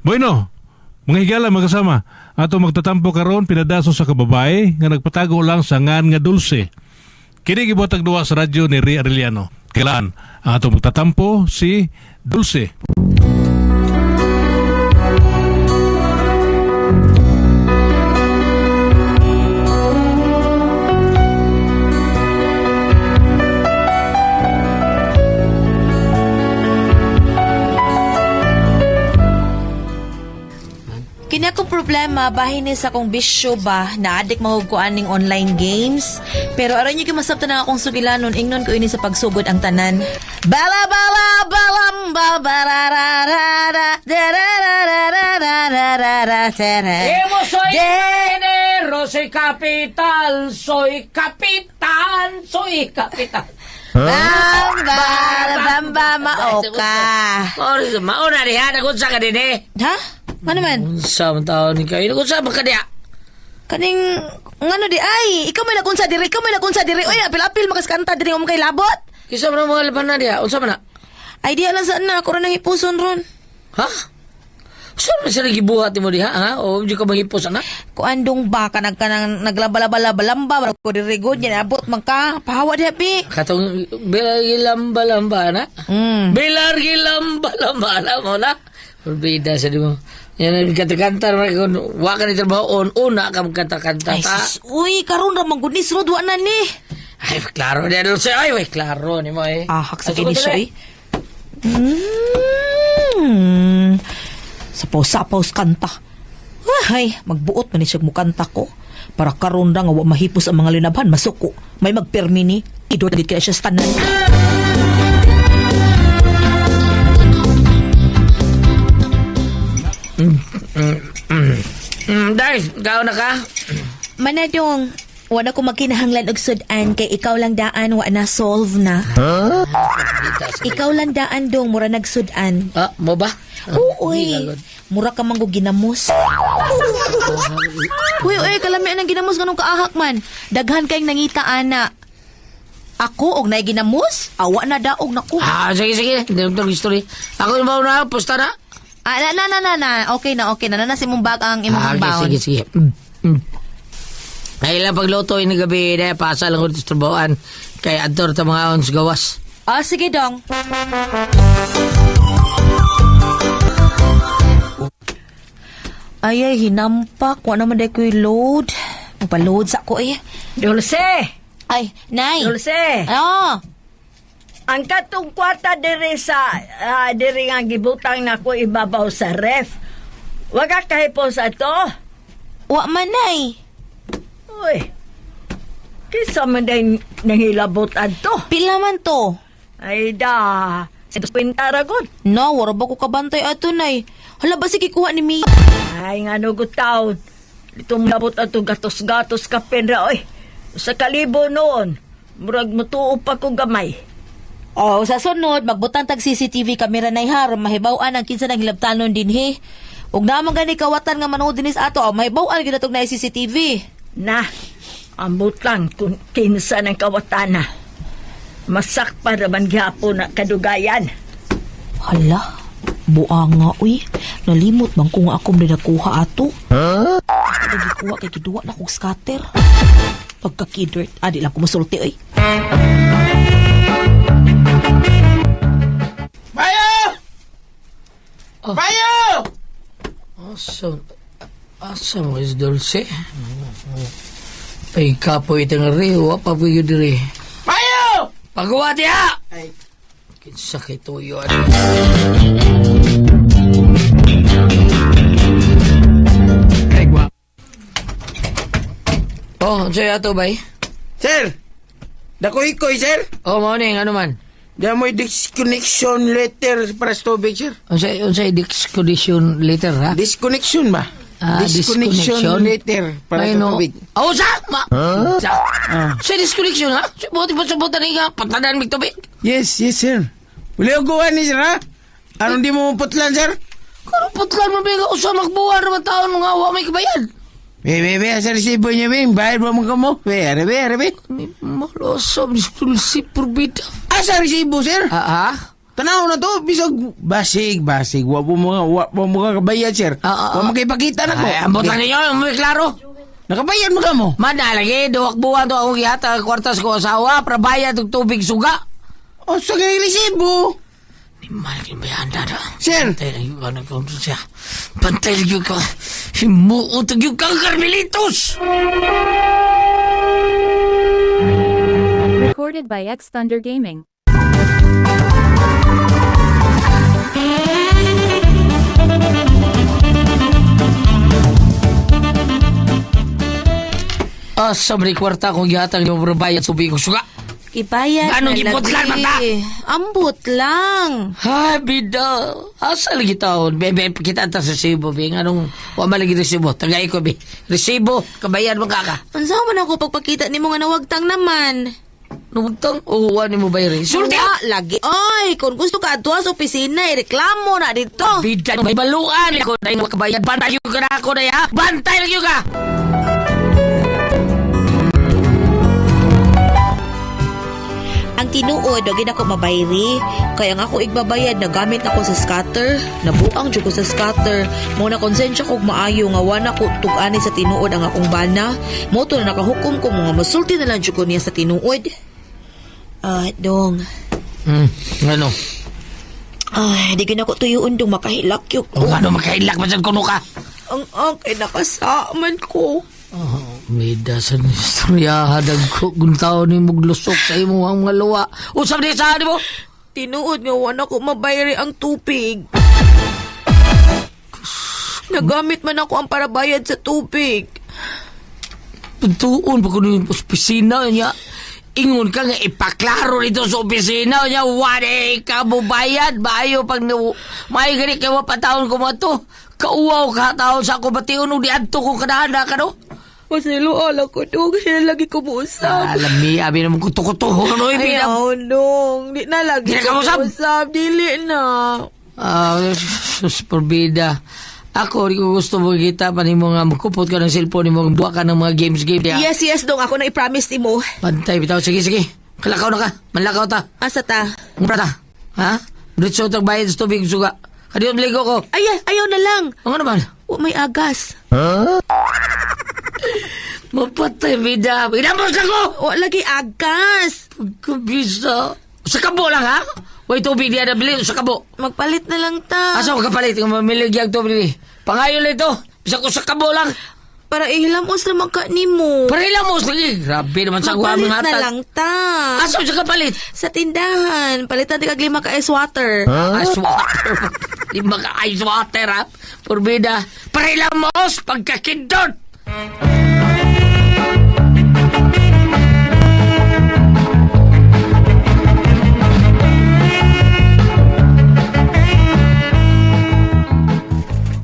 Bueno, mga higala magkasama, ato magtatampo karon pinadaso sa kababae nga nagpatago lang sa ngan nga dulce. Kini gibuhatag duwa sa radyo ni Ria Arellano. Kailan ang ato magtatampo si Dulce. Kini akong problema, bahin ni sa akong bisyo ba, na-addict mahug ko aning online games. Pero aron niyo masabtan ang akong sugilanon, ingnon ko ini sa pagsugod ang tanan. Bala bala balamba barararara dararararararara tere. Emo soy De- marinero, soy kapital, soy kapitan, soy kapitan. Bamba bamba mao ka. Mauna, mauna diha, nagunsa ka din eh. Ha? Ano man? Unsa man taon ni kayo, nagunsa man ka diha. Kaning ngano di ay, ikaw may nagunsa diri, ikaw may nagunsa diri. Oy, apil-apil makaskanta diri mo kay labot. Kisa man ang mga laban na diha, unsa man na? Ay di lang saan na ako ra nang ipuson ron. Ha? Unsa man sila gibuhat mo diha, ha? O di ka mahipos, ana? Kuandong ba ka nag kanang naglaba-laba-laba lamba ko diri gud yan abot man ka pahawa diha bi. Katong bilar gilamba-lamba, ana? Mm. Bilar gilamba-lamba, ana mo na? Berbeda sa di mo. Yan ang kanta-kanta, kung wa ka ni trabaho, on, una ka magkanta-kanta. Ay ta. sus, uy karon ra man gud ni sunod wa na ni. Ay, klaro niya, Dulce. Ay, wey, klaro ni mo eh. Ahak sa Ay, kini sugod siya na eh. Sapaw-sapaw sa kanta. Ay, magbuot man ni siya mukanta ko. Para karon ra nga wa mahipos ang mga linabhan, masuko. May magpermi ni. Idol gid kaya siya sa tanan. Day, gao na ka? Manadong, wala ko magkinahanglan og sud-an kay ikaw lang daan wa na solve na. Ikaw lang daan dong mura nagsud-an. Ah, mo ba? Uy, mura ka man og ginamos. Uy, uy, kalami ang ginamos nganong kaahak man. Daghan kayong nangita ana. Ako og naay ginamos, awa na daog nako. Ah, sige, sige. Hindi mo story. Ako yung mauna, pusta na. Ah, na na na na na. Okay na, okay na. Na na si mong bag ang imong Ah, okay, baon. sige, sige. Ay lang pagluto ini gabi, na pasa lang ko dito sa trabahoan. Kay adtor ta mga ons gawas. Ah, sige dong. Ay, ay, hinampak. Wa naman day ko'y load. Magpa-load sa ko eh. Dulce! Ay, Nay. Dulce! Ah, Ang katong kwarta diri sa diri nga gibutang nako ibabaw sa ref. Waga kahipon sa to. wa man, Nay. Uy. Kinsa man day nangilabot adto? Pila man to? Ay da, sa kwenta ra gud. No, wala ba ko kabantay ato, Nay? Hala ba sige kuha ni Mia? Ay nga no gud taon. Itong labot ato gatos-gatos ka penra oy. Sa kalibo noon, murag mutuo pa ko gamay. Oh, sa sunod, magbutang tag CCTV camera nay ha, aron mahibaw-an ang kinsa nang hilabtanon dinhi. Ug naman gani kawatan nga manood dinis ato, oh, mahibaw-an gyud atong na CCTV. Na, ambot lang kung kinsa ng kawatana. Masakpa raman gihapon na kadugayan. Hala, buanga uy. Nalimot man ko nga akong nakuha ato. Huh? Nagikuha kay giduwa na kong scatter. Pagka-kidert, adi lang ko musulti uy. Bayo! Oh. Bayo! Asa, asa mo is Dulce? Ay, kapoy itong rin. Wa pa po yun diri. Bayo! Pagawa diha! Ay, Kinsa kay tuyo. ay, gwa. Oh, sa'yo ato bay? Sir! Dakoy-koy, sir! Oh, morning. Ano man? Diyan mo'y disconnection letter para sa tubig, sir. Unsay disconnection letter, ha? Disconnection ba? Ah, Disconnection letter para Ay, sa no. tubig. Oh, sa! Ma! Sa! Ah. Sa disconnection, ha? Sa buti po sa buta nga, patadan mig tubig. Yes, yes, sir. Uli og gawa ni sir, ha? Anong di mo maputlan, sir? Karupot lang mo biga, usa magbuwan naman taon nga, wa may kabayad. Be, be, be, sa resibo niya, be. Bayad ba mo ka mo? Be, are, be, are, be. May malosob, dulce, purbida. Ah, sa resibo, sir? Ah, ha? Tanaw na to, bisag basig, basig. Wa po mga kabayad, sir. Ah, Wa makipakita na ko. Ay, ambot lang ninyo, may klaro. Nakabayad mo ka mo. Mana lagi, duwak buwan to akong gihatag kwartas ko asawa, para bayad og tubig suga. O, sa ganing resibo. Ni mal bayan na. Sir. Pantay lang yun ka nagkaunto siya. Pantay lang yun ka. Himuot yun kang Carmelitos! Recorded by X Thunder Gaming. Ah, sa may kwarta akong gihatag ni mo bayad tubig suga. Ibayad Anong na giputlan, lagi. mata? Ambot lang. Ay, bida. Asa lagi taon? Bebe, kita ta sa resibo, be. Anong, wa man lagi resibo. Tagay ko, be. Resibo, kabayan mo kaka. Unsa man ako pagpakita nimo nga nawagtang naman? Nubtang, uwa ni mo bayari. Sulti! Wa lagi. Oy, kung gusto ka adto sa opisina, ireklamo na dito. Bida, may baluan. Ako na yung kabayan. Bantay yun ka na ako na, ha? Bantay lang yun ka! Ang tinuod, wag ako mabayri. Kaya nga ako igbabayad, nagamit ako sa scatter. Nabuang jud ko sa scatter. Mo na konsensya kog maayo nga wa na ko tug-ani sa tinuod ang akong bana. Mo to na nakahukom ko mga masulti na lang jud ko niya sa tinuod. Ah, dong. Ano? Ay, di gina ko tuyuon dong makahilak yun ko. Kung ano makailak pa dyan kuno ka? Ang kay nakasaman ko. Oh, may dasan istorya hadag ko kung tao ni muglusok sa imo ang mga luwa. Usap di sa mo! Tinuod nga wa na ko mabayri ang tubig. Nagamit man ako ang parabayad sa tubig. Tuon pa ko ng opisina niya. Ingon ka nga ipaklaro nito sa opisina niya. Wala ka mo bayad. Maayo pag maayo gani kay wa pa taon ko mo to. Kauwaw ka taon sa ako bation og diadto ko kadana ka no. Paselo ala ko dong, siya lagi ko muusap. Alam mi abi naman kuto-kuto no Ay, ibig. dong. Di na lagi Di na ka ko muusap? muusap. Dili na. Ah, sus porbida. Ako, di ko gusto mo kita pa nimo nga magkupot ka ng cellphone nimo, duwa ka ng mga games game diya. Yes, yes, dong. Ako na i-promise ni mo. Pantay bitaw, sige sige. Kalakaw na ka, manlakaw ta. Asa ta? Umpra ta. Ha? Diretso tag bayad sa tubig suga. Kadiyo ligo ko. Ay, ayaw na lang. Ano naman? Wa may agas. Mapatay bida. Inamos lang ko. Wa lagi agas. Pagkabisa. Sa kabo lang ha? Way tubig diya na bili sa kabo. Magpalit na lang ta. Asa ko kapalit kung mamilig yung tubig ni. Pangayon na ito. Bisa ko sa kabo lang. Para ihilamos naman ka nimo. Para mo lagi. Grabe naman sa kuha Magpalit mga na hatag. lang ta. Asa ko sa kapalit? Sa tindahan, palitan ti kag 5 ka ice water. Ice water. 5 ka ice water ha. Purbida. Para mo pagkakindot.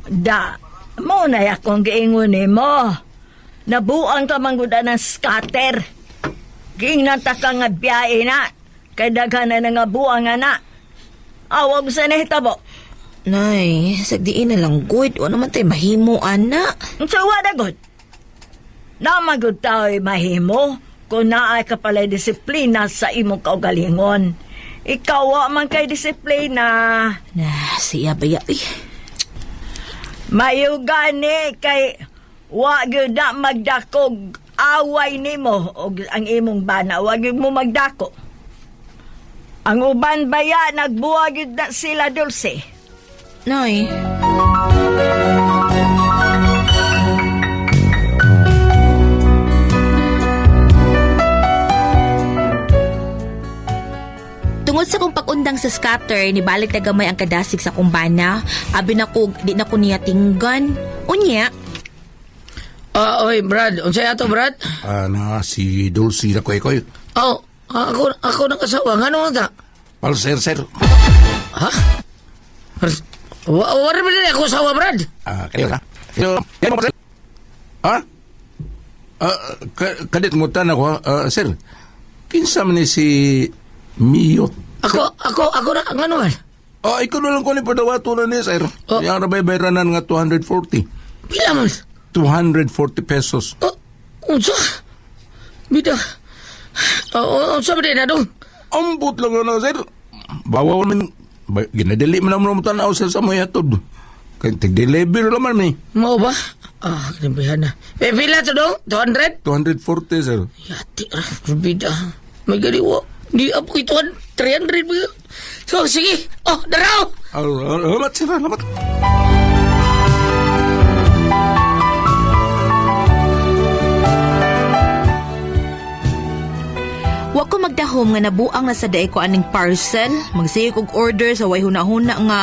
Da, mo na akong giingon nimo. Nabuang ka mangguda ng scatter. Giingnan ta ka nga biyahe na. Kay daghan na nga buang nga na. Awag sa nahitabo. Nay, sagdiin na lang good. Wa naman tay mahimo ana. Unsa wa na gud? Namagud tao'y mahimo kung naay ka pala'y disiplina sa imong kaugalingon. Ikaw wa man kay disiplina. Na, siya baya. Eh. Mayo gani kay wa gyud na magdakog away nimo og ang imong bana wa gyud mo magdako. Ang uban baya nagbuwa gyud na sila dulce. Nay. Tungod sa kong pag-undang sa scatter, nibalik na gamay ang kadasig sa kumbana. Abi na ko, di na ko niya tinggan. Unya, Ah, oy, Brad. Unsay ato, Brad? Ah, na si Dulce na koy koy. Oh, ako nang asawa. Ngano na ta? Palser sir. Ha? Wa wa rin ba ako asawa, Brad? Ah, kayo ka. Kayo, yan mo sir. Ha? Ah, kadit mo tan ako, ah, sir. Kinsa man ni si Mio? Ako na ngano man? Ah, ikaw na lang ko ni padawato na ni sir. Oh. Yang rabay bayranan nga 240. Pila man? 240 pesos. Oh, unsa? Bida. Oh, unsa ba din na dong? Ambot lang na sir. Bawa man Ginadali man naman mo tanaw sir sa mga hatod. Kay tig-deliver naman mi. Mao ba? Ah, kanibihan na. Eh, pila to dong? 200? 240 sir. Yati, ah, bida. May galiwa. Di ako ituan. 300 ba? So, sige. Oh, daraw! Alamat sir, alamat. Wa ko magdahom nga nabuang na sa dae ko aning parcel. Magsige kog order sa way huna-huna nga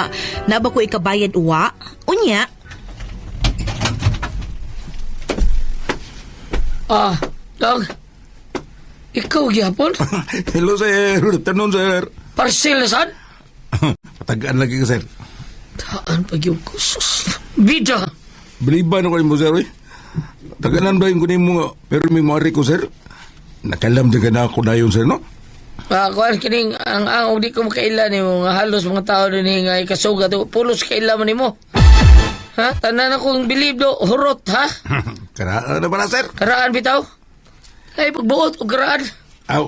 naba ko ikabayad uwa. Unya, Ah, dog. Ikaw gyapon? Hello sir, good afternoon sir. Parcel na sad? Patagaan lagi ka sir. Taan pag yung kustos. Bida! Beliban ako nimo sir oy. Taganan ba yung kunin mo nga, pero may mari ko sir. Nakalam din ka na ako dayon sir no? Ah, kuan kining ang di ko makaila nimo nga halos mga tao dinhi nga ikasugat pulos kaila man nimo. Ha? Tanan akong believe do hurot ha? Karaan na ba na sir? Karaan bitaw. Ay pagbuot og karaan. Aw,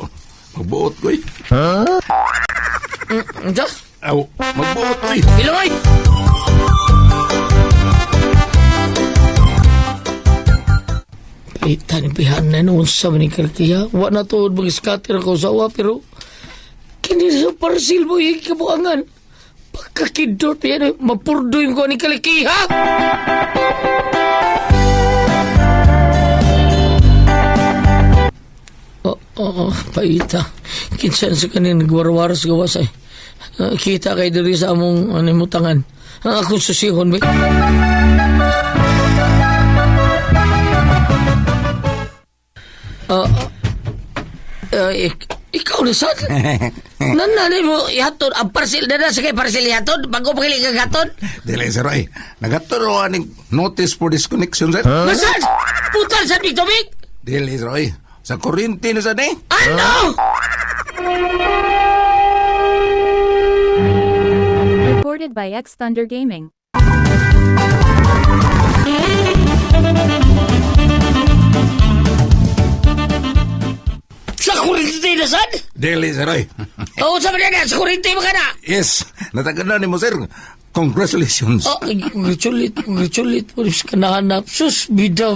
magbuot ko eh. Unsa? Aw, magbuot ko eh. Iloy. Palitan pihan na noon sa maning kalkiya. Wa na tuod mag-scatter ko sa wa pero kini sa parcel mo yung kabuangan. Pagkakidot yan, eh, mapurdo yung ko ni kalikiha. Oo, oh, oh, paita. Kinsan sa kanin nagwarwar sa gawas ay. Ah, kita kay diri sa among ano, mutangan. Ang akong susihon ba? Ah, ah, ikaw na sad? Nananay mo ihatod ang parcel na na sa kay parcel ihatod bago pa kili kagatod. Dili sir ay. Nagaturo aning notice for disconnection sir. Masad! Putal sa big tubig! Dili sir ay. Sa kuryente na sad eh. Ano? Recorded by X Thunder Gaming. Sa kuryente na sad? Dili sir ay. Oo, sa na sa kuryente mo ka na! Yes, natagalan nimo sir. Congratulations. Oh, congratulate, congratulate po sa kanahanap. Sus, bida.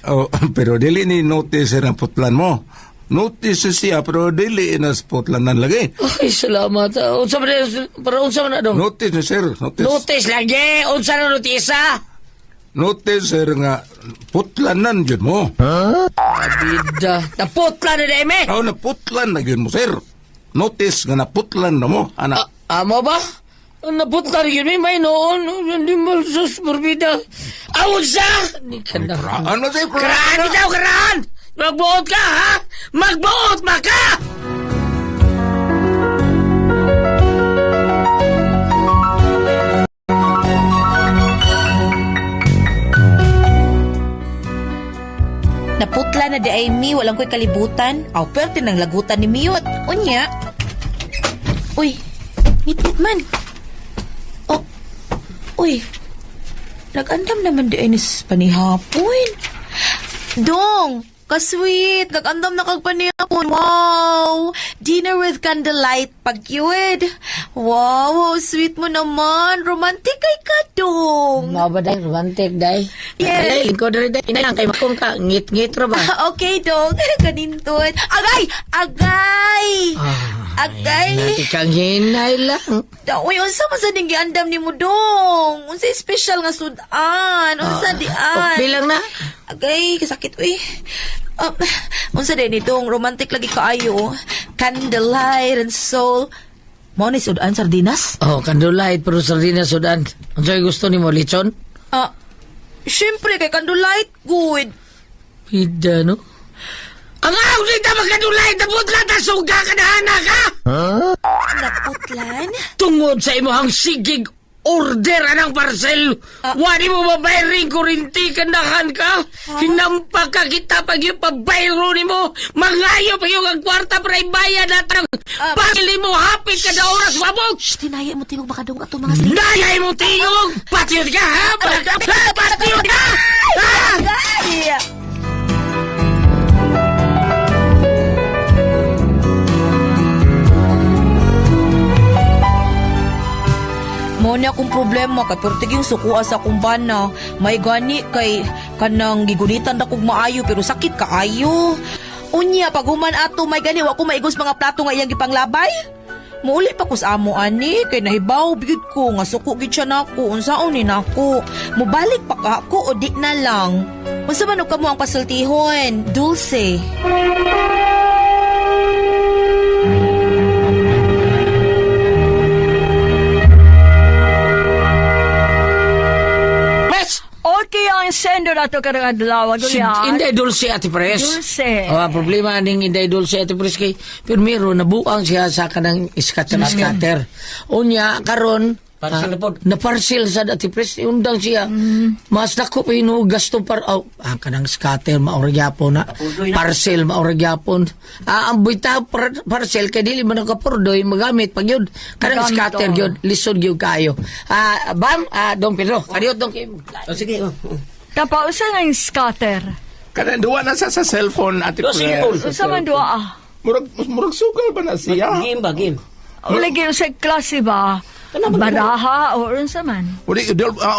Oh, pero dili ni notice sir ang putlan mo. Notice siya pero dili na sa putlan nan lagi. Ay, salamat. Ah, unsa man na, para unsa man na dong? Notice ni sir, notice. Notice lagi. Unsa na notisa? Notice sir nga putlanan jud mo. Ah, bida. Naputla na dahil, Oh, naputlan na gyud mo sir. Notice nga naputlan na mo, ana. Ah, amo ba? Naputla rin yun, may noon. Hindi mo, sus, morbida. Ah, unsa? Ni ka na. Karaan na sir, Karaan bitaw, karaan! Magbuot ka, ha? Magbuot ba ka? Naputla na di ay mi, walang ko'y kalibutan. Aw, pwerte ng lagutan ni Miyot. Unya. Uy, ngitngit man. Oh, uy. Nag-andam naman di ay nis panihapon. Dong, kasweet. Nag-andam na kag panihapon. Wow! Dinner with candlelight pagyud. Wow, how sweet mo naman. Romantic kay ka, Dong. Mao ba day, romantic day? Yes. Day, lingkod rin day. Inay lang kay makong ka, ngit-ngit ra ba? Okay, dong. Kanintod. Agay! Agay! Agay! Nati kang hinay lang. Da, uy, unsa man sa ding giandam nimo dong? Unsa special nga sudan? Unsa di Oh, an? bilang na. Agay, kasakit uy. Unsa din ni dong? Romantic lagi kaayo. Candlelight and soul. Mao ni sudan sardinas? Oh, candlelight pero sardinas sudan. Unsa gusto nimo lechon? Ah, syempre kay candlelight good. Pida no. Ang aw dito magkadulay naputla ta suga ka na anak ha. Naputlan? Tungod sa imong sigig order anang parcel. Wani mo mabayring kurinti kanahan ka. Hinampa ka kita pag yung pabayro nimo. Mangayo pa yung ang kwarta para ibayad natang. Parcel nimo hapit kada oras wabog. Shh, tinaya mo tingog baka dong ato mga sleep. Nayay mo tingog! Patiyot ka ha! Patiyot ka! Ha? Agay! Mao ni akong problema kay pertig yung sukua sa akong bana. May gani kay kanang gigunitan ra kog maayo pero sakit kaayo. Unya pag human ato may gani wa ko maigos mga plato nga iyang gipanglabay. Muuli pa ko sa amo ani kay nahibaw bigid ko nga suko gid siya nako unsaon ni nako. Mubalik pa ka ako o di na lang. Unsa man og kamo ang pasultihon, Dulce? Mes! Okay ang sendo na to karong adlaw, Si Gulyat. Inday Dulce Ate Pres. Dulce. Oh, ang problema ning Inday Dulce Ate Pres kay pirmiro nabuang siya sa kanang scatter scatter. Unya karon Parcel na pod. Na parcel sa Ate Pres undang siya. Mas dako pa ino gasto par oh, kanang scatter maura gyapon na. Parcel maura gyapon. Ang buita parcel kay dili man nakapurdoy magamit pag yun. Kanang Magamit, scatter oh. gyud lisod gyud kayo. Bam, Dong Pedro, kadiot dong kay. Oh, sige. Oh. Tapa, usa na yung scatter? Kanang duwa na sa cellphone, Ate Do, Pres. cellphone. Usa man duwa ah. Murag sugal ba na siya? Game ba, game? Lagi usa klase ba? Baraha o unsa man? Uli,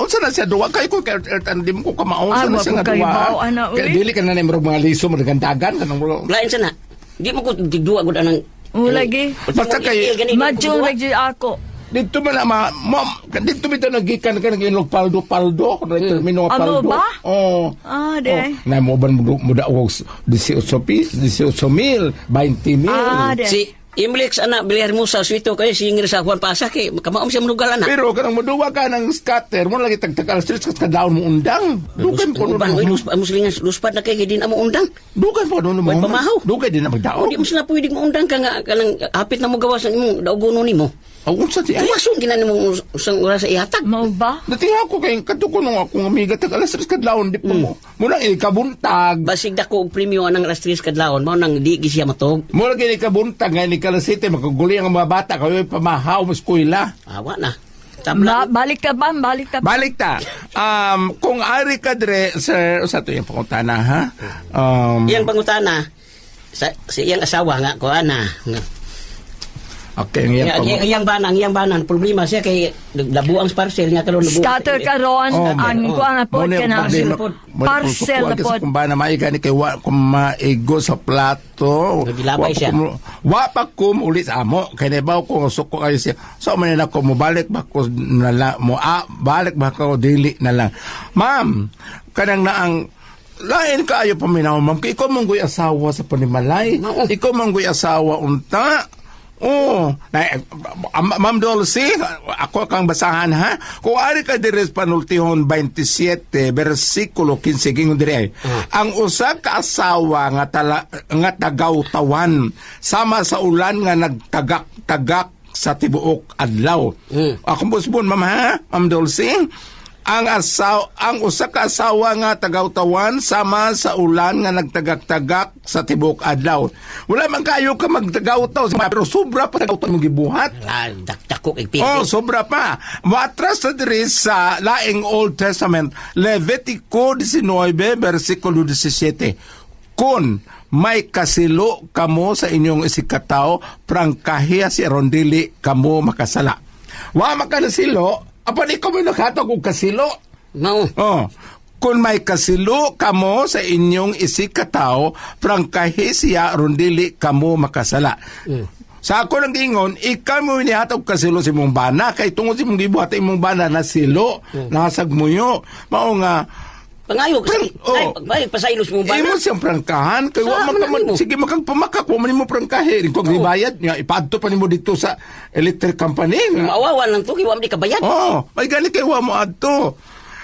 unsa na siya duwa kay ko kay di mo ko kamaon Ah, sa na wa siya ko nga kayo duwa. bao, ana, Kay uy. dili ka na ni murag mga liso murag gandagan kanang murag. Lain sa na. Di mo ko digduwa gud anang O lagi. Basta kay Madyo lagi ako. dito man na ma ma'am dito bitaw nagikan ka nag paldo paldo kuno termino nga Amo paldo. ba? Oh. Ah, di. Oh, na mo ban mo da og 18 pis, 18 mil, 20 mil. Ah, di. Si Imlix ana Villahermosa Suito kay singer sa Juan Pasa kay kamaom siya manugal ana. Pero kanang moduwa ka ng scatter, mo lagi tagtagal streets kas kadaon mo undang. Dugay po Uban no. oy muslingan luspad na kay kay di na mo undang. Dugay po no mo. Way pamahaw. Dugay din na magdaog. O di mo sila pwede mo undang ka nga kanang hapit na mo gawas ang imong daugono nimo. Ang unsa di ay. Tuwason gina nimo usang oras sa ihatag. Mao ba? Natingha ko kay kadto ko nung akong amiga tag alas 3 kadlawon di pa mo. Muna ikabuntag. Basig dako og premyo anang alas 3 kadlawon mao nang di gi siya matog. Mura kini kabuntag nga ni alas 7 makaguli ang mga bata kayo pamahaw mo eskwela. Awa na. Tabla. Balik ka ba? Balik ka ba? Balik ta. Kung ari ka dire sir, usa to yung pangutana ha. Iyang pangutana sa iyang asawa nga ko ana. Okay, ang iyang Iyang, iyang banan, iyang banan problema siya kay labuang sa parcel nga karon labuang. Scatter karon Oh, ang oh. kuan na pod Mo na yung ka na. problema. Parcel na pod. Kung ba na maiga ni kay wa kung maigo sa plato. Nagilabay Wa pa siya. Wa pa kum uli sa amo. Kay nabaw ko suko kayo siya. So man na ko mobalik ba ko na lang mo balik ba ko dili na lang. Ma'am, kanang naang lain kaayo paminaw ma'am kay ikaw manggoy asawa sa panimalay. Mao. Ikaw manggoy asawa unta. Oo. Na, Ma'am Dulce, ako kang basahan ha. Kung ari ka diri sa panultihon 27 versikulo 15 gingon diri ay. Ang usa ka asawa nga tala, nga tagaw-tawan sama sa ulan nga nagtagak-tagak sa tibuok adlaw. Akong busbon ma'am ha, Ma'am Dulce. Ang usa ka asawa nga tagawtawan sama sa ulan nga nagtagak-tagak sa tibuok adlaw. Wala man kayo ka magtagawtaw pero sobra pa tagawtaw mong gibuhat. Ah, dakdako kay pili. Oh, sobra pa. Matras sa diri sa laing Old Testament, Levitico 19 versikulo 17. Kung may kasilo kamo sa inyong isikatao, prangkahiya si rondili kamo makasala. Wa makasilo, apan ikaw mo nakatag og kasilo. Mao. Oh. Kung may kasilo kamo sa inyong isikatao, prangkahi siya rundili kamo makasala. Sa ako lang giingon, ikaw mo inihatag kasilo sa imong bana, kay tungod sa imong gibuhat imong bana na silo, nasag muyo. Mao nga, Pangayo kasi. Oh. Ay, pasailos mo ba imo na? siyang prangkahan kay wa Sa man man ka man nimo. sige makagpamakak wa man nimo prangkahe kung gibayad nga ipadto pa nimo dito sa electric company nga. Maawawan lang to kay wa man di kabayad. Oh, may gani kay wa mo adto.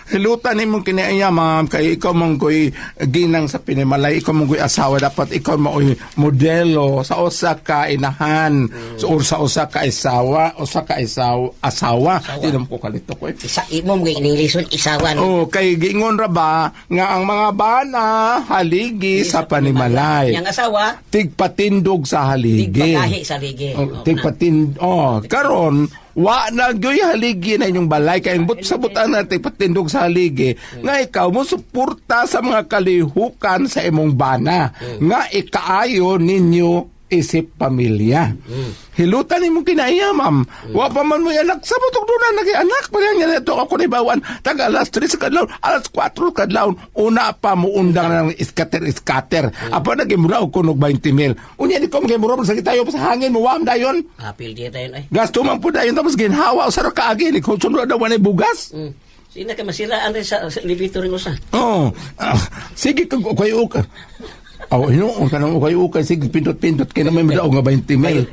Hilutan nimong kiniaya ma'am kay ikaw mong koy ginang sa pinimalay, ikaw mong koy asawa dapat ikaw maoy modelo sa usa ka inahan, so, or sa usa ka isawa, usa ka isawa, asawa. Di naman ko kalito ko eh. Sa imo mo Englishon isawan. Oh, kay giingon ra ba nga ang mga bana haligi sa panimalay. Yang asawa Tigpatindog sa haligi. tigpagahi sa haligi. Oh, tigpatin oh, karon wa na gyoy haligi na inyong balay kay but sa butan na tigpatindog sa haligi nga ikaw mo suporta sa mga kalihukan sa imong bana nga ikaayo ninyo. isip pamilya. Hilutan nimo kinaiya, ma'am. Wa pa man mo anak sa butog doon na anak pa niya to ako ni bawan tag alas 3 sa kadlawon, alas 4 kadlawon, una pa mo undang na ng iskater iskater. Apa nagimura og kunog 20 mil. Unya di ko magimura sa tayo sa hangin mo wam dayon. Apil di tayo ay. Gasto man po dayon tapos ginhawa sa kaagi ni kung sunod daw ni bugas. Sina ka masiraan rin sa libito rin usa. Oo. Ah, sige kag ukay ukay. Aw, hinuon ka nang ukay-ukay sige pindot-pindot kay na may madaog nga 20 mil.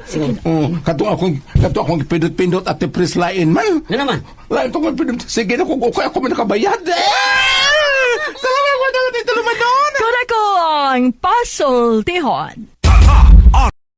Oo, kato akong pindot-pindot at pres lain man. Nga naman. Lain ko nga pindot. Sige na kung ukay ako man nakabayad. Eh! Salamat ko daw dito lumadon. Kuna ko ang pasultihon.